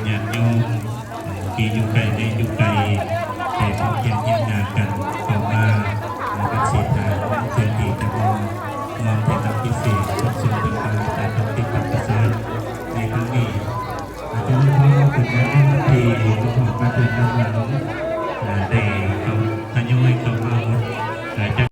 ຍາດໂຍມທີ່ຢູ່ໃກ້ແລະຢູ່ໄກ ໄດ້ພ້ອມພຽງຮຽງໜ້າກັນເຂົ້າມາ ແລະ ກັບເສດຖາ ເພື່ອທີ່ຈະມາຮ່ວມເປັນພິເສດ ຊົມເຊີຍເພິ່ນມາຈາກທຳທີ່ປະເສີດໃນຄັ້ງນີ້. ອາຈານ ເຮົາເປັນຍາດໂຍມທີ່ມາຮອດມາເຖິງນຳລັງ